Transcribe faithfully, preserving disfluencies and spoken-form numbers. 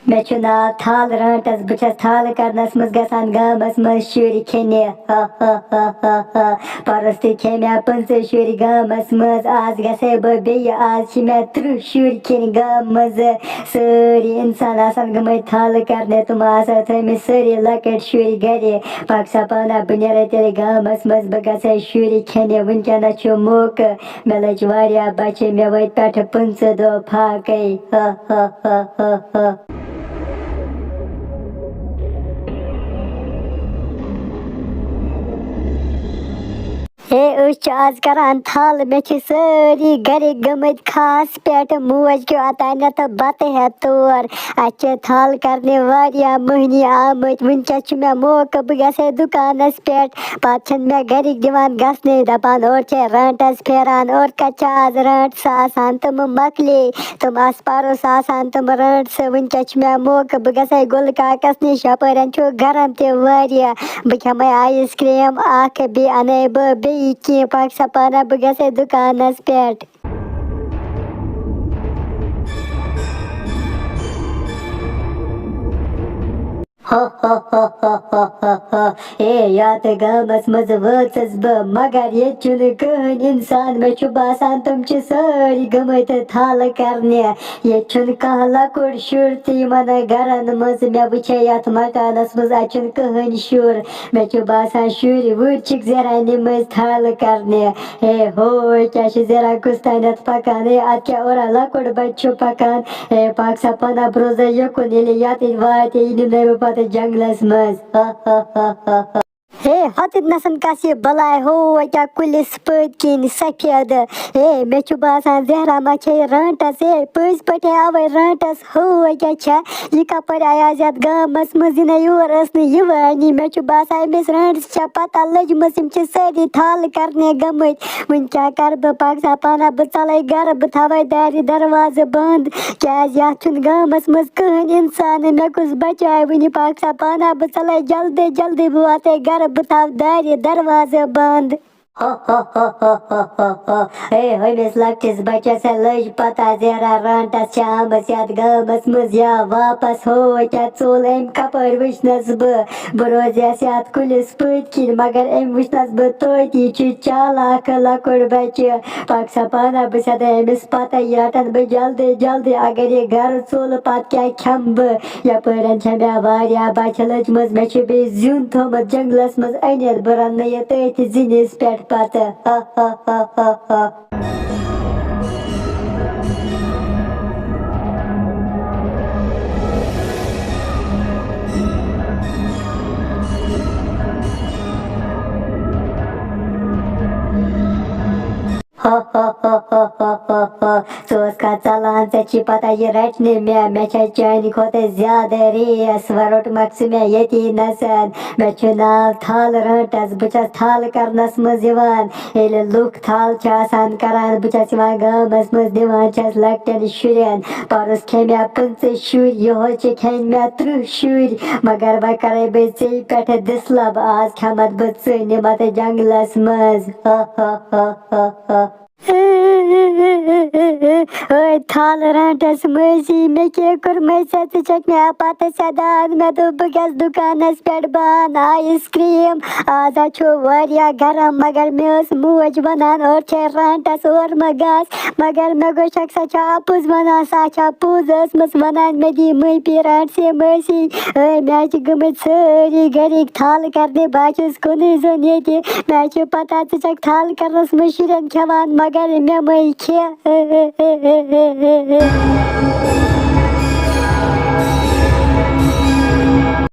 مےٚ چھُ ناو تھل رٲنٹس، بہٕ چھَس تھل کرنس منٛز گژھان گامس منٛز شُرۍ کھیٚنہِ۔ پرُس تہِ کھیٚیہِ مےٚ پٕنٛژٕہ شُرۍ گامس منٛز، آز گژھے بہٕ بیٚیہِ، آز چھِ مےٚ تٕرٛہ شُرۍ کھیٚنہِ گامہٕ منٛزٕ۔ سٲری انسان آسان گٔمٕتۍ تھل کرنہِ، تِم آسان تھٲومٕتۍ سٲری لۄکٕٹۍ شُرۍ گرِ۔ پکھ سا پانہ، بہٕ نیرے تیٚلہِ گامس منٛز، بہٕ گژھے شُرۍ کھیٚنہِ، وٕنکیٚنس چھُ موقعہٕ۔ مےٚ لٔج واریاہ بۄچھِ، مےٚ وٲتۍ پٮ۪ٹھٕ پٕنٛژٕہ دۄہ فاقے۔ ہے، أسۍ چھِ آز کران تھل، مےٚ چھِ سٲری گرِکۍ گٔمٕتۍ خاص پٮ۪ٹھ، موج کیو اوتانٮ۪تھ بتہٕ ہٮ۪تھ تور۔ اَسہِ چھِ تھل کرنہِ واریاہ مٔہنی آمٕتۍ، وٕنکیٚس چھُ مےٚ موقعہٕ، بہٕ گژھے دُکانس پٮ۪ٹھ۔ پتہٕ چھِنہٕ مےٚ گرِکۍ دِوان گژھنٕے، دپان، اورٕ چھے رانٹس پھیران، اورٕ کتہِ چھِ آز رانٹس آسان، تِم مۄکلے، تِم آسہٕ پرُس آسان، تِم رانٹس۔ وٕنکیٚس چھُ مےٚ موقعہٕ، بہٕ گژھے گُلہٕ کاکس نِش، یپٲرٮ۪ن چھُ گرم تہِ واریاہ، بہٕ کھٮ۪مے آیس کریم اکھ، بیٚیہِ انَے بہٕ بیٚیہِ کینٛہہ، پکھ سا پانہ، بہٕ گژھے دُکانس پٮ۪ٹھ۔ اے، یتھ گامس منٛز وٲژٕس بہٕ، مگر ییٚتہِ چھُنہٕ کٕہٕنۍ انسان۔ مےٚ چھُ باسان، تِم چھِ سٲری گٔمٕتۍ تھل کرنہِ۔ ییٚتہِ چھُنہٕ کانٛہہ لۄکُٹ شُر تہِ یِمن گرن منٛز۔ مےٚ وٕچھے یتھ مکانس منٛز، اتہِ چھُنہٕ کٕہٕنۍ شُر۔ مےٚ چھُ باسان، شُرۍ وُرۍ چھِکھ زیران یِم ٲسۍ تھل کرنہِ۔ ہے ہو، کیٛاہ چھِ زیران، کُس تانٮ۪تھ پکان؟ ہے، اتہِ کیٛاہ اورا لۄکُٹ بچہِ چھُ پکان؟ ہے، پکھ سا پنہ برونٛہہ زن یُکُن، ییٚلہِ یتٕتھۍ واتہِ، یہِ نِمہٕ بہٕ پتہٕ جنگلس منٛز۔ ہے، ہۄتٮ۪تھ نسن کس یہِ بلاے، ہو کیٛاہ کُلِس پٔتۍ کِنۍ سفید۔ ہے، مےٚ چھُ باسان، زہرا ما چھے رانٹس۔ ہے، پٔزۍ پٲٹھۍ آوے رانٹس۔ ہو کیٛاہ چھےٚ؟ یہِ کپٲرۍ آیہِ آز یتھ گامس منٛز؟ یہِ نَے یور ٲس نہٕ یِوانی۔ مےٚ چھُ باسان، أمِس رانٹس چھےٚ پتہ لٔجمٕژ، یِم چھِ سٲری تھل کرنہِ گٔمٕتۍ۔ وۄنۍ کیٛاہ کرٕ بہٕ؟ پکھ سا پانہ، بہٕ ژلے گرٕ، بہٕ تھاوے دارِ دروازٕ بنٛد، کیٛازِ یتھ چھُنہٕ گامس منٛز کٕہٕنۍ انسانٕے۔ مےٚ کُس بچایہِ وُنہِ؟ پکھ سا پانہ، بہٕ ژلے جلدی جلدی، بہٕ واتَے گرٕ، بہٕ تھاوٕ دارِ دروازٕ بنٛد۔ ہے، ہُمِس لۄکٹِس بچس ہے لٔج پتہ، زہرا رانٹس چھِ آمٕژ یتھ گامس منٛز یا واپس۔ ہو، کیٛاہ ژوٚل أمۍ، کپٲرۍ وٕچھنس بہٕ؟ بہٕ روزیس یتھ کُلِس پٔتۍ کِنۍ، مگر أمۍ وٕچھنس بہٕ توتہِ، یہِ چھُ چالاکھ لۄکُٹ بچہِ۔ پکھ سا پانہ، بہٕ سیدے أمِس پتہ، یہِ رٹن بہٕ جلدی جلدی۔ اگر یہِ گرٕ ژوٚل، پتہٕ کیٛاہ کھٮ۪مہٕ بہٕ؟ یپٲرٮ۪ن چھےٚ مےٚ واریاہ بۄچھِ لٔجمٕژ، مےٚ چھُ بیٚیہِ زیُن تھوٚمُت جنگلس منٛز أنِتھ، بہٕ رنہٕ یہِ تٔتھۍ زِنِس پٮ۪ٹھ پتہٕ۔ ژٕ اوسکھا ژلان، ژےٚ چھی پتہ یہِ رٹہِ نہٕ مےٚ، مےٚ چھےٚ چانہِ کھۄتہٕ زیادٕ ریس، وۄنۍ روٚٹمکھ ژٕ مےٚ ییٚتی نسن۔ مےٚ چھُ ناو تھل رٲنٹس، بہٕ چھَس تھل کرنس منٛز یِوان۔ ییٚلہِ لُکھ تھل چھِ آسان کران، بہٕ چھَس یِوان گامس منٛز، دِوان چھَس لۄکٹٮ۪ن شُرٮ۪ن۔ پرُس کھے مےٚ پٕنٛژٕہ شُرۍ، یِہوٚے چھِ کھیٚنۍ مےٚ تٕرٛہ شُرۍ، مگر وۄنۍ کرے بہٕ ژےٚ پٮ۪ٹھ دِسلب، آز کھٮ۪متھ بہٕ ژٕ نِمتھ جنگلس منٛز۔ ٲے تھل رانٹس مٲسی، مےٚ کیٛاہ کوٚرمَے ژےٚ؟ ژٕ چھَکھ مےٚ پتہٕ سیدان۔ مےٚ دوٚپ، بہٕ گژھٕ دُکانس پٮ۪ٹھ، بہٕ اَنہٕ آیِس کرٛیٖم۔ آز ہا چھُ واریاہ گرم، مگر مےٚ ٲس موج وَنان، اورٕ چھے رانٹس، اورٕ مہ گژھ۔ مگر مےٚ گوٚو شک، سۄ چھا اَپُز وَنان، سۄ چھا پوٚز ٲسمٕژ وَنان، مےٚ دی مٔپی رانٹسے مٲسی۔ اے، مےٚ حظ چھِ گٔمٕتۍ سٲری گَرِکۍ تھل کرنہِ، بہٕ حظ چھَس کُنُے زوٚن ییٚتہِ۔ مےٚ حظ چھِ پتہ، ژٕ چھَکھ تھل کرنَس منٛز شُرٮ۪ن کھٮ۪وان، مگر مےٚ مَے کھے۔